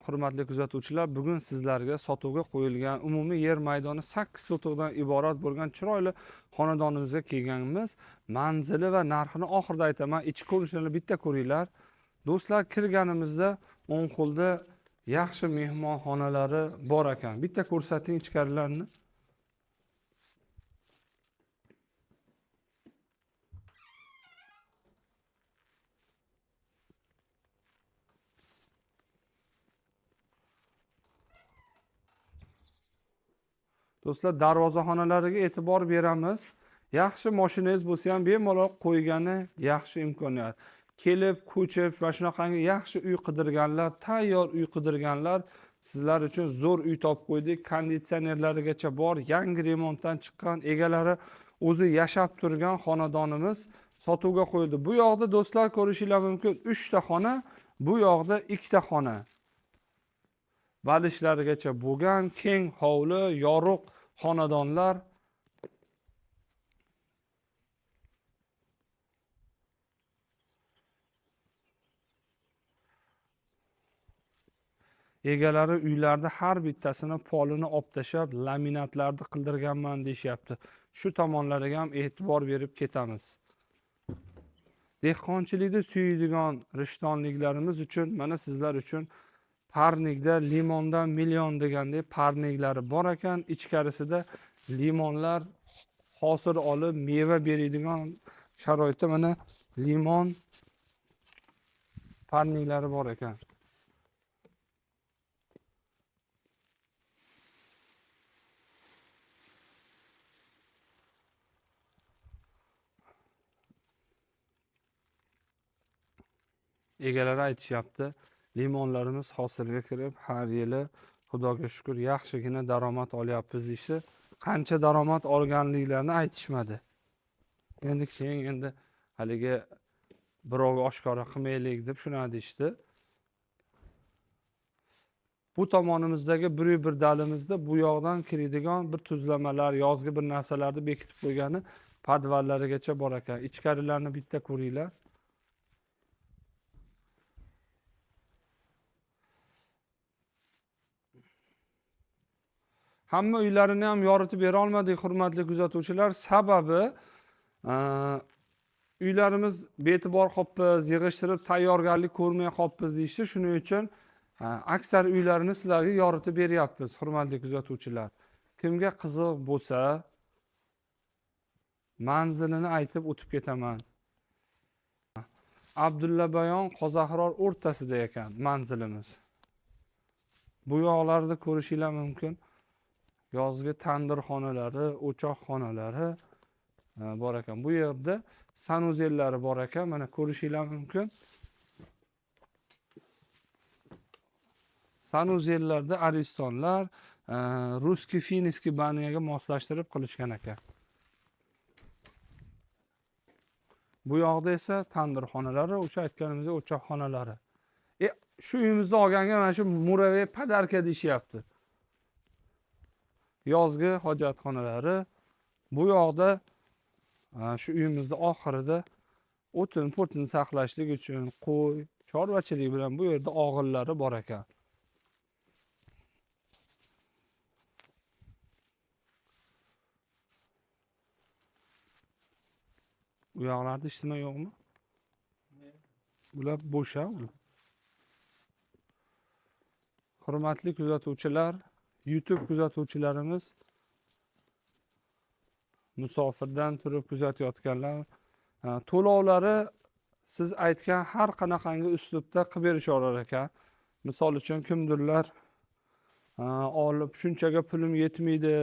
Hurmatli kuzatuvchilar, bugun sizlarga sotuvga qo'yilgan umumiy yer maydoni 8 sotixdan iborat bo'lgan chiroyli xonadonimizga kelganmiz. Manzili va narxini oxirida aytaman. Ichki ko'rinishlarini bitta ko'ringlar. Do'stlar, kirganimizda o'ng qo'lda yaxshi mehmonxonalari bor ekan. Bitta ko'rsating ichkarilarni. Do'stlar, darvozaxonalariga e'tibor beramiz. Yaxshi mashinangiz bo'lsa ham bemalol qo'ygani yaxshi imkoniyat. Kelib, ko'chib va shunaqangi yaxshi uy qidirganlar, tayyor uy qidirganlar sizlar uchun zo'r uy topib qo'ydik. Konditsionerlarigacha bor, yangi remontdan chiqqan, egalari o'zi yashab turgan xonadonimiz sotuvga qo'yildi. Bu yoqda do'stlar ko'rishinglar mumkin 3 ta xona, bu yoqda 2 ta xona. Balishlarigacha bo'lgan keng hovli, yorug' xonadonlar. Egalari uylarda har bittasini polini olib tashlab, laminatlarni qildirganman deyishyapti. Shu tomonlariga ham e'tibor berib ketamiz. Dehqonchilikni suyadigan rishtonliklarimiz uchun mana sizlar uchun parnikda limondan million degandek parniklari bor ekan. Ichkarisida limonlar hosil olib meva beradigan sharoitda mana limon parniklari bor ekan. Egalari aytishyapti, limonlarimiz hosilga kirib, har yili Xudoga shukr yaxshigina daromad olyapmiz deyishdi. Qancha daromad olganliklarini aytishmadi. Endi keyin endi haligi birovga oshkora qilmaylik deb shuni deyishdi. Bu tomonimizdagi bir dalimizda bu yoqdan kiradigan bir tuzlamalar, yozgi bir narsalarni bekitib qo'ygani podvallarigacha bor ekan. Ichkarilarni bitta ko'ringlar. Hamma uylarini ham yoritib bera olmadik, hurmatli kuzatuvchilar. Sababi, uylarimiz be'tibor qolibmiz, yig'ishtirib tayyorgarlik ko'rmay qolibmiz deyishdi. Shuning uchun aksar uylarni sizlarga yoritib beryapmiz, hurmatli kuzatuvchilar. Kimga qiziq bo'lsa, manzilini aytib o'tib ketaman. Abdulla Bayon Qozaxror o'rtasida ekan manzilimiz. Bu yoqlarda ko'rishinglar mumkin. Yozgi tandirxonalari, o'choqxonalari bor ekan. Bu yerda sanuzellari bor ekan. Mana ko'rishinglar mumkin. Sanuzellarda aristonlar, ruskiy finskiy banyaga moslashtirib qilishgan ekan. Bu yoqda esa tandirxonalari, o'sha aytganimizdek o'choqxonalari. Shu uyimizni olganga mana shu muraviy podarka deyishyapti. Yozgi hojatxonalari. Bu yoqda shu uyimizni oxirida o'tin po'tin saqlashlik uchun qo'y, chorvachilik bilan bu yerda og'illari bor ekan. Bu yoqlarda hech nima yo'qmi? Ular bo'sh, ha, ular. Hurmatli kuzatuvchilar, YouTube kuzatuvchilarimiz, musofirdan turib kuzatayotganlar, to'lovlari siz aytgan har qanaqangi uslubda qilib berishorar ekan. Misol uchun kimdirlar, olib shunchaga pulim yetmaydi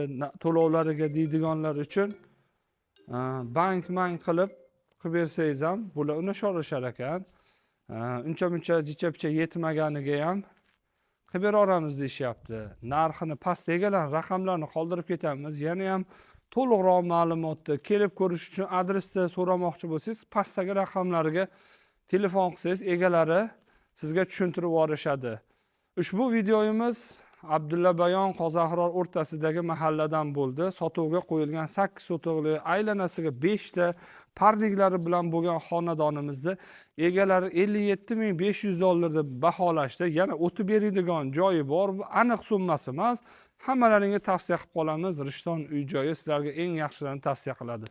to'lovlariga deydiganlar uchun, bank-mank qilib qilib bersangiz ham bular uni shorashar ekan. Uncha muncha jicha-picha yetmaganiga ham qilib bera olamiz deyishyapti. Narxini past egalar raqamlarni qoldirib ketamiz. Yana ham to'liqroq ma'lumotni kelib ko'rish uchun adresni so'ramoqchi bo'lsangiz, pastdagi raqamlarga telefon qilsangiz, egalari sizga tushuntirib yuborishadi. Ushbu videomiz Abdulla Bayon, Qozahror o'rtasidagi mahalladan bo'ldi. Sotuvga qo'yilgan 8 sotixli, aylanasiga 5 ta парник lari bilan bo'lgan xonadonimizni egalari 57 500 dollar deb baholashdi. Yana o'tib beradigan joyi bor. Bu aniq summasi emas. Hammalaringga tavsiya qilib qolamiz. Rishton uy joyi sizlarga eng yaxshilarini tavsiya qiladi.